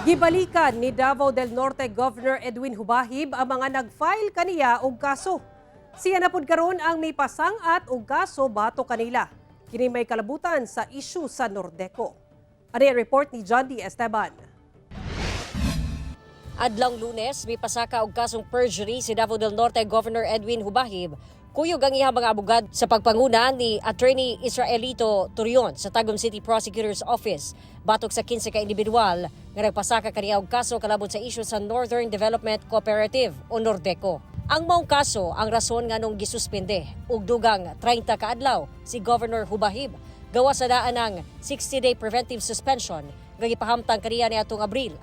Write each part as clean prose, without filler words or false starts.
Gibalikan ni Davao del Norte Governor Edwin Jubahib ang mga nag-file kaniya og kaso. Siya na pud karon ang mipasang-at og kaso batok kanila. Kini may kalabutan sa issue sa Nordeco. Ani ang report ni John D. Esteban. Adlawng Lunes, mipasaka og kasong perjury si Davao del Norte Governor Edwin Jubahib. Kuyog ang iyang mga abogado sa pagpanguna ni Attorney Israelito Turion sa Tagum City Prosecutor's Office batok sa 15 ka individual nga nagpasaka kaniya og kaso kalabot sa isyu sa Northern Development Cooperative o Nordeco. Ang maong kaso ang rason nganong gisuspende og dugang 30 ka adlaw si Governor Jubahib gawas sa daan ng 60-day preventive suspension nga gipahamtang kaniya niadtong Abril.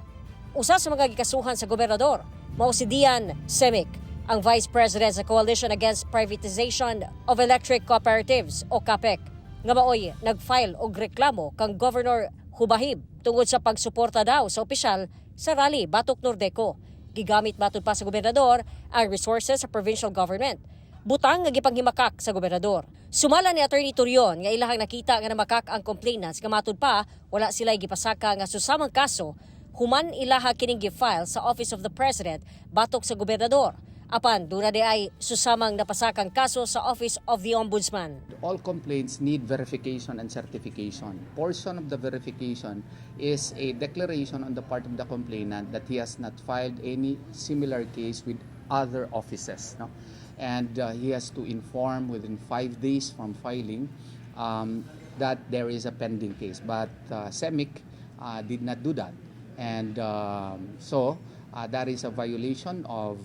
Usa sa mga gikasuhan sa gobernador, mao si Dian Semic, ang Vice President sa Coalition Against Privatization of Electric Cooperatives o CAPEC, nga maoy nag-file og reklamo kang Governor Jubahib tungod sa pagsuporta daw sa opisyal sa rally batok Nordeco. Gigamit matud pa sa gobernador ang resources sa provincial government. Butang nga gipanghimakak sa gobernador. Sumala ni Attorney Turion nga ilahang nakita nga namakak ang complainants nga matud pa wala sila gipasaka nga susamang kaso human ilaha kining gi-file sa Office of the President batok sa gobernador. Apan duna diay susamang napasakang kaso sa Office of the Ombudsman. All complaints need verification and certification. Portion of the verification is a declaration on the part of the complainant that he has not filed any similar case with other offices. No? And he has to inform within 5 days from filing that there is a pending case. But SEMIC did not do that. And so that is a violation of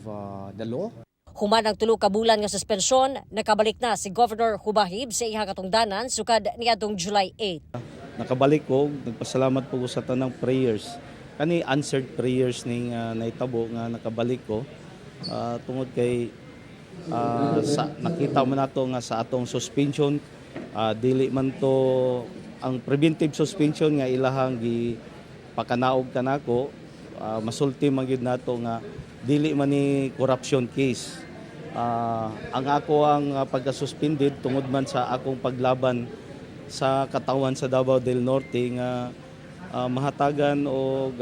the law. Human ang 3 ka bulan nga suspensyon, nakabalik na si Governor Jubahib sa iyang katungdanan sukad niadtong July 8. Nakabalik ko, nagpasalamat po ko sa tanang prayers. Kani answered prayers ning nahitabo nga nakabalik ko tungod kay sa nakita mo nato nga sa atong suspension, dili man to ang preventive suspension nga ilahang gi pakanaog kanako, masulti man gyud nato nga dili man ni corruption case. Ang ako ang pagka-suspended tungod man sa akong paglaban sa katawan sa Davao del Norte nga mahatagan og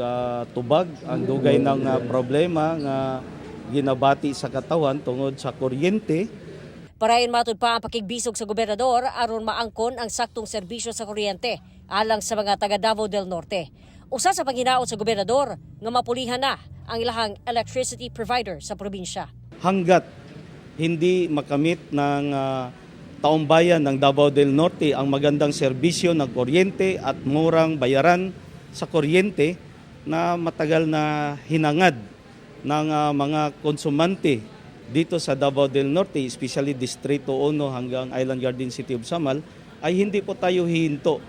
tubag ang dugay ng problema nga ginabati sa katawan tungod sa kuryente. Parayon matud pa ang pakigbisog sa gobernador aron maangkon ang saktong serbisyo sa kuryente alang sa mga taga Davao del Norte. Usa sa panghinaot sa gobernador nga mapulihan na ang ilahang electricity provider sa probinsya. Hanggat hindi makamit ng taong bayan ng Davao del Norte ang magandang serbisyo ng kuryente at murang bayaran sa kuryente na matagal na hinangad ng mga konsumante dito sa Davao del Norte, especially Distrito 1 hanggang Island Garden City of Samal, ay hindi po tayo hihinto.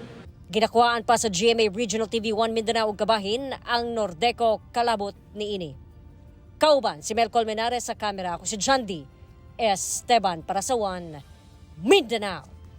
Ginakuhaan pa sa GMA Regional TV 1 Mindanao ug kabahin ang Nordeco kalabot niini. Kauban si Mel Colmenares sa kamera, ako si John D. Esteban para sa One Mindanao.